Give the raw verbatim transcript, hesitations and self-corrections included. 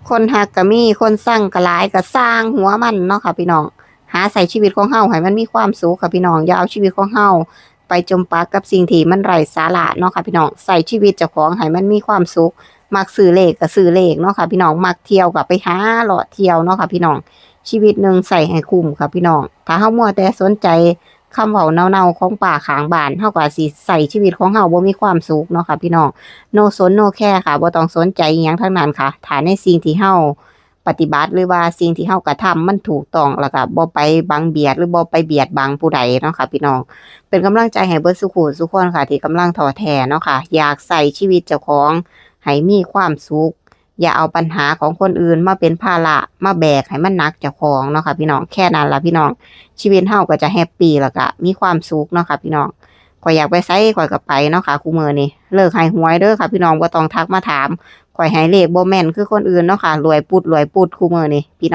คนฮักก็มี คนซังก็หลาย ก็ซ่างหัวมันเนาะค่ะพี่น้อง หาใช้ชีวิตของเฮาให้มันมีความสุขค่ะพี่น้อง อย่าเอาชีวิตของเฮาไปจมปลักกับสิ่งที่มันไร้สาระเนาะค่ะพี่น้อง ใช้ชีวิตเจ้าของให้มันมีความสุข มักซื้อเลขก็ซื้อเลขเนาะค่ะพี่น้อง มักเที่ยวก็ไปหาเลาะเที่ยวเนาะค่ะพี่น้อง ชีวิตหนึ่งใช้ให้คุ้มค่ะพี่น้อง ถ้าเฮามัวแต่สนใจคำเว้าเน่าๆของป้าข้างบ้าน เฮาก็สิใช้ชีวิตของเฮาบ่มีความสุขเนาะค่ะพี่น้อง no สน no care ค่ะ บ่ต้องสนใจอิหยังทั้งนั้นค่ะ ถ้าในสิ่งที่เฮาปฏิบัติ หรือว่าสิ่งที่เฮากระทำมันถูกต้อง แล้วก็บ่ไปบังเบียด หรือบ่ไปเบียดบังผู้ใดเนาะค่ะพี่น้อง เป็นกำลังใจให้เบิดซุคู่ซุคนค่ะ ที่กำลังท้อแท้เนาะค่ะ อยากใช้ชีวิตเจ้าของให้มีความสุข อย่าเอาปัญหาของคนอื่นมาเป็นภาระ มาแบกให้มันหนักเจ้าของเนาะค่ะพี่น้อง แค่นั้นล่ะพี่น้อง ชีวิตเฮาก็จะแฮปปี แล้วก็มีความสุขเนาะค่ะพี่น้อง ข้อยอยากไปไสข้อยก็ไปเนาะค่ะ คุมื้อนี้ เลิกให้หวยเด้อค่ะพี่น้อง บ่ต้องทักมาถาม ข้อยให้เลขบ่แม่นคือคนอื่นเนาะค่ะ รวยปุดรวยปุดคุมื้อนี้พี่น้อง